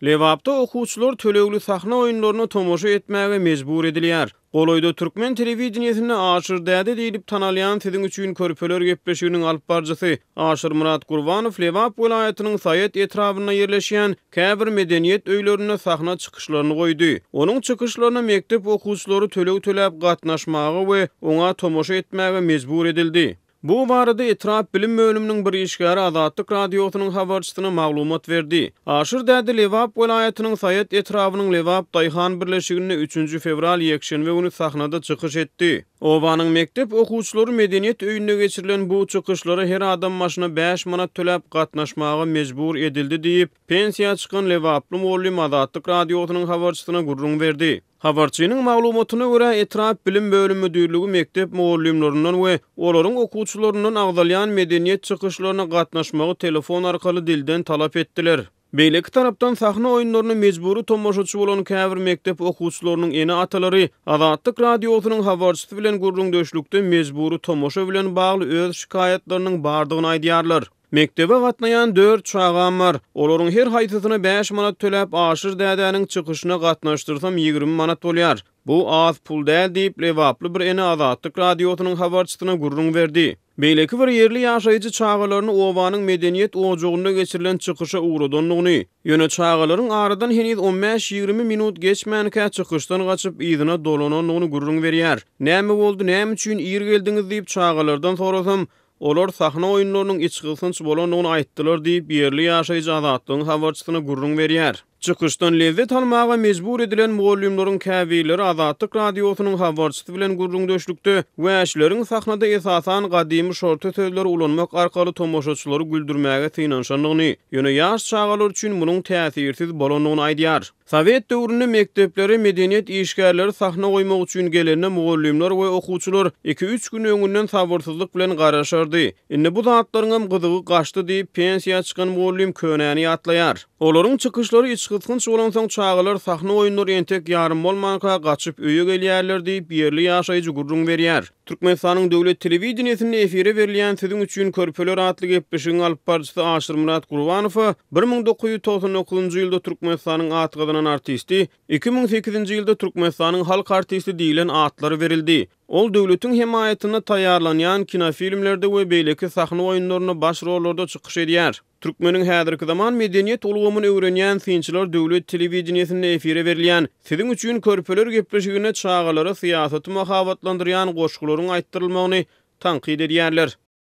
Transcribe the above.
Lebapda okuwçylar tölegli sahna oýunlaryna tomaşa etmäge mejbur edilýär. Golaýda türkmen telewideniýesinde Aşyr däde diýlip tanalýan Siziň üçin körpeler gepleşiginiň alyp baryjysy Aşyrmyrat Gurbanow Lebap welaýatynyň Saýat etrabynda ýerleşýän käbir medeniýet öýlerinde sahna çykyşlaryny goýdy. Onuň çykyşlaryna mekdep okuwçylary töleg töläp gatnaşmaga we oňa tomaşa etmäge mejbur edildi. Bu barada etrap bilim bölüminiň bir işgäri Azatlyk Radiosynyň habarçysyna maglumat berdi. Aşyr däde Lebap welaýatynyň Saýat etrabynyň Lebap daýhan birleşiginde üçünji fewral ýekşenbe güni sahnada çykyş etdi. Obanyň mekdep okuwçylary medeniýet öýünde geçirilen bu çykyşlara her adam başyna bäş manat töläp gatnaşmaga mejbur edildi diýip, pensiýa çykan lebaply mugallym Azatlyk Radiosynyň habarçysyna gürrüň berdi. Habarçynyň maglumatyna görä, etrap bilim bölüm müdirligi mekdep mugallymlaryndan we olaryň okuwçylaryndan agzalýan medeniýet çykyşlaryna gatnaşmagy telefon arkaly dilden talap etdiler. Beýleki tarapdan, sahna oýunlaryna mejbury tomaşaçy bolan käbir mekdep okuwçylarynyň ene-atalary Azatlyk Radiosynyň habarçysy bilen gürrüňdeşlikde mejbury tomaşa bilen bagly öz şikaýatlarynyň bardygyny aýdýarlar. Mekdebe gatnaýan dört çagam bar. Olaryň her haýsysyna bäş manat töläp, Aşyr dädäniň çykyşyna gatnaşdyrsam 20 manat bolýar. Bu az pul däl diýip, lebaply bir ene Azatlyk Radiosynyň habarçysyna gürrüň berdi. Beýleki bir ýerli ýaşaýjy çagalaryny obanyň medeniýet ojagynda geçirilen çykyşa ugradandygyny, ýöne çagalaryň aradan heniz on bäş-ýigrimi minut geçmänkä çykyşdan gaçyp, yzyna dolanandygyny gürrüň berýär. Näme boldy, näme üçin ir geldiňiz diýip, çagalardan sorasam, Olar sahna oýunlarynyň içgysgynç bolandygyny aýtdylar diýip, ýerli ýaşaýjy Azatlygyň habarçysyna gürrüň berýär. Çykyşdan lezzet almaga mejbur edilen mugallymlaryň käbirleri Azatlyk Radiosynyň habarçysy bilen gürrüňdeşlikde wäşileriň sahnada esasan gadymy şorta sözleri ulanmak arkaly tomaşaçylary güldürmäge synanyşandygyny, ýöne ýaş çagalar üçin munuň täsirsiz bolandygyny aýdýar. Sowet döwründe mekdeplere medeniýet işgärleri sahna goýmak üçin gelende mugallymlar we okuwçylar iki-üç gün öňünden sabyrsyzlyk bilen garaşardy. Indi bu zatlaryňam gyzygy gaçdy diýip, pensiýa çykan mugallym könäni ýatlaýar. Olaryň çykyşlary içgysgynç bolansoň çagalar sahna oýunlary entek ýarym bolmanka gaçyp öýe gelýärler diýip, ýerli ýaşaýjy gürrüň berýär. Türkmenistanyň döwlet telewideniýesinde efire berilýän Siziň üçin körpeler atly gepleşigiň alypbaryjysy Aşyrmyrat Gurbanowa 1999-njy ýylda Türkmenistanyň at gazanan artisti, 2008-nji ýylda Türkmenistanyň halk artisti diýlen atlar berildi. Ol döwletiň hemaýatynda taýýarlanýan kinofilmlerde we beýleki sahna oýunlarynda baş rollarda çykyş edýär. Türkmeniň häzirki zaman medeniýet ulgamyny öwrenýän synçylar döwlet telewideniýesinde efire berilýän Siziň üçin körpeler gepleşiginde çagalara syýasaty mahabatlandyrýan goşgularyň aýtdyrylmagyny tankyt edýärler.